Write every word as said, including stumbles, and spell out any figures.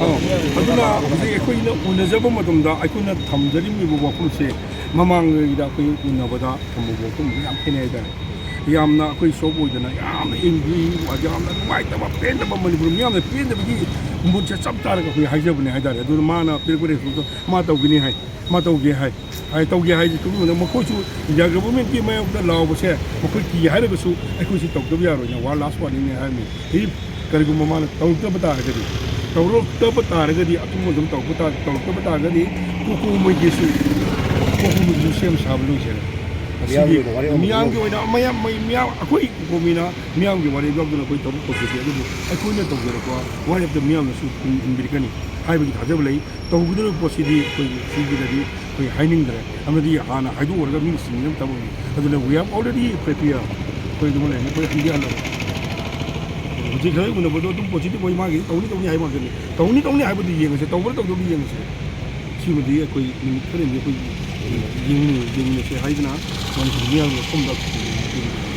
ꯑꯧ꯫ ꯑꯗꯨꯅ ꯍꯧꯖꯤꯛ ꯑꯩꯈꯣꯏꯅ ꯎꯅꯖꯕ ꯃꯇꯝꯗ ꯑꯩꯈꯣꯏꯅ ꯊꯝꯖꯔꯤꯕ ꯋꯥꯐꯝꯁꯦ ꯃꯃꯥꯡꯉꯩꯗ ꯑꯩꯈꯣꯏ ꯎꯅꯕꯗ ꯊꯝꯕ ꯋꯥꯐꯝ ꯌꯥꯝ ꯈꯦꯠꯅꯩ ꯍꯥꯏꯇꯥꯔꯦ꯫ ꯌꯥꯝꯅ ꯑꯩꯈꯣꯏ ꯁꯣꯞ ꯑꯣꯏꯗꯅ ꯌꯥꯝꯅ ꯑꯦꯡꯒ꯭ꯔꯤ, ꯌꯥꯝꯅ ꯅꯨꯡꯉꯥꯏꯇꯕ, ꯄꯦꯟꯗꯕ, ꯃꯅꯤꯄꯨꯔ ꯃꯤꯌꯥꯝꯅ ꯄꯦꯟꯗꯕꯒꯤ ꯃꯨꯠꯁꯦ ꯆꯞ ꯆꯥꯔꯒ ꯑꯩꯈꯣꯏ ꯍꯥꯏꯖꯕꯅꯦ ꯍꯥꯏꯇꯥꯔꯦ꯫ ꯑꯗꯨꯅ ꯃꯥꯅ ꯄꯤꯔꯛꯄ ꯔꯦꯁꯄꯣꯟꯁꯇꯣ ꯃꯥ ꯇꯧꯒꯅꯤ ꯍꯥꯏ, ꯃꯥ ꯇꯧꯒꯦ ꯍꯥꯏ꯫ ꯍꯥꯏ, ꯇꯧꯒꯦ ꯍꯥꯏꯁꯦ ꯀꯔꯤꯒꯨꯝꯕꯗ ꯃꯈꯣꯏꯁꯨ ꯏꯟꯗꯤꯌꯥ ꯒꯚꯔꯟꯃꯦꯟꯠꯀꯤ ꯃꯥꯌꯣꯛꯇ ꯂꯥꯎꯕꯁꯦ ꯃꯈꯣꯏ ꯀꯤ ꯍꯥꯏꯔꯒꯁꯨ ꯑꯩꯈꯣꯏꯁꯤ ꯇꯧꯗꯕ ꯌꯥꯔꯣꯏꯅ ꯋꯥꯔꯜ ꯂꯥꯁ ꯋꯥꯔꯅꯤꯡꯅꯦ ꯍꯥꯏꯔꯝꯃꯤ꯫ If ꯀꯔꯤꯒꯨꯝꯕ ꯃꯥꯅ ꯇꯧꯔꯛꯇꯕ ꯇꯥꯔꯒꯗꯤ, ꯇꯧꯔꯛꯇꯕ ꯇꯥꯔꯒꯗꯤ, ꯑꯊꯨꯕ ꯃꯇꯝꯗ ꯇꯧꯔꯛꯄ ꯇꯥ-, ꯇꯧꯔꯛꯇꯕ ꯇꯥꯔꯒꯗꯤ ꯀꯣꯀꯣꯃꯩꯒꯤꯁꯨ, ꯀꯣꯀꯣꯃꯩꯒꯤꯁꯨ ꯁꯦꯝ ꯁꯥꯕ ꯂꯣꯏꯁꯤꯔꯦ꯫ ꯃꯁꯤꯒꯤ ꯃꯤꯌꯥꯝꯒꯤ ꯑꯣꯏꯅ ꯋꯥꯔꯦꯞ ꯑꯃ ꯃꯤꯌꯥꯝꯒꯤ ꯑꯣꯏꯅ ꯃꯌꯥꯝ, ꯃꯩ-, ꯃꯤꯌꯥꯝ, ꯑꯩꯈꯣꯏ ꯀꯣꯀꯣꯃꯩꯅ ꯃꯤꯌꯥꯝꯒꯤ ꯋꯥꯔꯦꯞ ꯌꯥꯎꯗꯅ ꯑꯩꯈꯣꯏ ꯊꯕꯛ ꯇꯧꯖꯗꯦ, ꯑꯗꯨꯕꯨ ꯑꯩꯈꯣꯏꯅ ꯇꯧꯖꯔꯛꯄ ꯋꯥꯔꯦꯞꯇ ꯃꯤꯌꯥꯝꯅꯁꯨ ꯏꯟ-, ꯏꯟꯕꯤꯔꯛꯀꯅꯤ ꯍꯥꯏꯕꯒꯤ ꯊꯥꯖꯕ ꯂꯩ꯫ ꯇꯧꯒꯗꯧꯔꯤꯕ ꯄꯣꯠꯁꯤꯗꯤ ꯑꯩꯈꯣꯏꯒꯤ ꯁꯤꯒꯤꯗꯗꯤ ꯑꯩꯈꯣꯏ ꯍꯥꯏꯅꯤꯡꯗ꯭ꯔꯦ, ꯑꯃꯗꯤ ꯍꯥꯟꯅ ꯍꯥꯏꯗꯣꯛꯎꯔꯒ ꯃꯤꯅ ꯆꯤꯡꯅꯕ ꯊꯕꯛꯅꯤ꯫ ꯑꯗꯨꯅ we have already prepared, ꯑꯩꯈꯣꯏ ꯑꯗꯨꯃ ꯂꯩꯔꯦ, ꯑꯩꯈꯣꯏ ꯍꯟꯗꯤ ꯍꯜꯂꯔꯣꯏ꯫ ꯍꯧꯖꯤꯛ ꯈꯔ ꯎꯅꯕꯗꯣ ꯑꯗꯨꯝ ꯄꯣꯠꯁꯤꯗꯤ ꯑꯩꯈꯣꯏ ꯃꯥꯒꯤ ꯇꯧꯅꯤ ꯇꯧꯅꯤ ꯍꯥꯏꯕ ꯉꯥꯛꯇꯅꯤ꯫ ꯇꯧꯅꯤ ꯇꯧꯅꯤ ꯍꯥꯏꯕꯗꯤ ꯌꯦꯡꯉꯁꯦ, ꯇꯧꯕ꯭ꯔꯥ ꯇꯧꯗꯕ꯭ꯔꯥ ꯌꯦꯡꯉꯁꯦ꯫ ꯁꯤꯃꯗꯤ ꯑꯩꯈꯣꯏ ꯅꯨꯃꯤꯠ ꯈꯔꯅꯤ ꯑꯩꯈꯣꯏ ꯌꯦꯡꯃꯤꯟꯅ-, ꯌꯦꯡꯃꯤꯟꯅꯁꯦ ꯍꯥꯏꯗꯅ ꯃꯅꯤꯄꯨꯔ ꯃꯤꯌꯥꯝꯒꯤ ꯃꯐꯝꯗ